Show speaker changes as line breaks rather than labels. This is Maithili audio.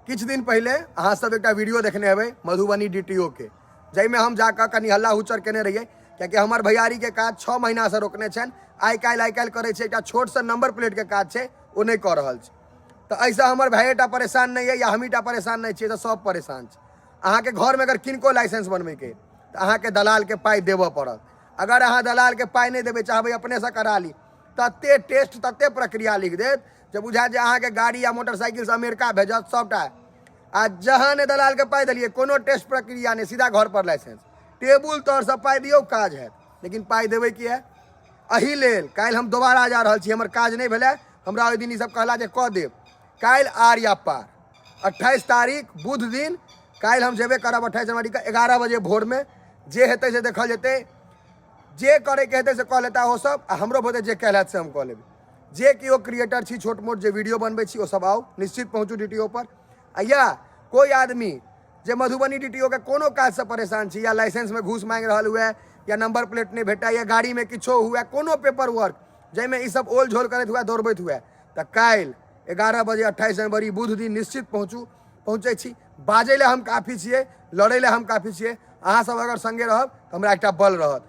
किछु दिन पहिले अहाँ सब एकटा वीडियो देखने हेबै मधुबनी डीटीओ के, जाहिमे हम जाकऽ कनि हल्ला हुच्चर केने रहियै, कियाकि हमर भैयारी के काज 6 महीना से रोकने छनि। आइ काल्हि आइ काल्हि करै छै, एकटा छोट सन नंबर प्लेट के काज छै, ओ नहि कऽ रहल छै। तऽ एहिसँ हमर भाइएटा परेशान नहि यऽ या हमहीटा परेशान नहि छियै, तऽ सब परेशान छै। अहाँके घरमे अगर किनको लाइसेंस बनबैके तऽ अहाँके दलालके पाइ देबऽ पड़त। अगर अहाँ दलालके पाइ नहि देबै, चाहबै अपनेसँ करा ली, तते टेस्ट तते प्रक्रिया लिख देत जे बुझायत जे अहाँके गाड़ी या मोटरसाइकिलसँ अमेरिका भेजत सबटा। आ जहाँ ने दलालके पाइ देलियै, कोनो टेस्ट प्रक्रिया नहि, सीधा घर पर लाइसेंस। टेबुल तरसँ पाइ दियौ, काज हैत। लेकिन पाइ देबै किए? एहि लेल काल्हि हम दोबारा जा रहल छी। हमर काज नहि भेलै, हमरा ओहि दिन ईसब कहला जे कऽ देब। काल्हि आर या पार 28 तारीख बुध दिन काल्हि हम जेबे करब। 28 जनवरीके 11 बजे भोरमे जे हेतै से देखल जेतै। जे करैके हेतै से कऽ लेता ओ सब, आ हमरो बोते जे कयल हैत से हम कऽ लेबै। जे केओ क्रिएटर छी, छोट मोट जे वीडियो बनबै छी, ओ सब आउ, निश्चित पहुँचू डीटीओ पर। आ या कोइ आदमी जे मधुबनी डीटीओ के कोनो काजसँ परेशान छी, या लाइसेंसमे घूस मांगि रहल हुए, या नंबर प्लेट नहि भेटै, या गाड़ीमे किछो हुए, कोनो पेपर वर्क जाहिमे ई सब ओल झोल करैत हुए, दौड़बैत हुए, तऽ काल्हि 11 बजे 28 जनवरी बुध दिन निश्चित पहुँचू। पहुँचै छी, बाजै लए हम काफी छियै, लड़ै लए हम काफी छियै। अहाँ सब अगर संगे रहब तऽ हमरा एकटा बल रहत।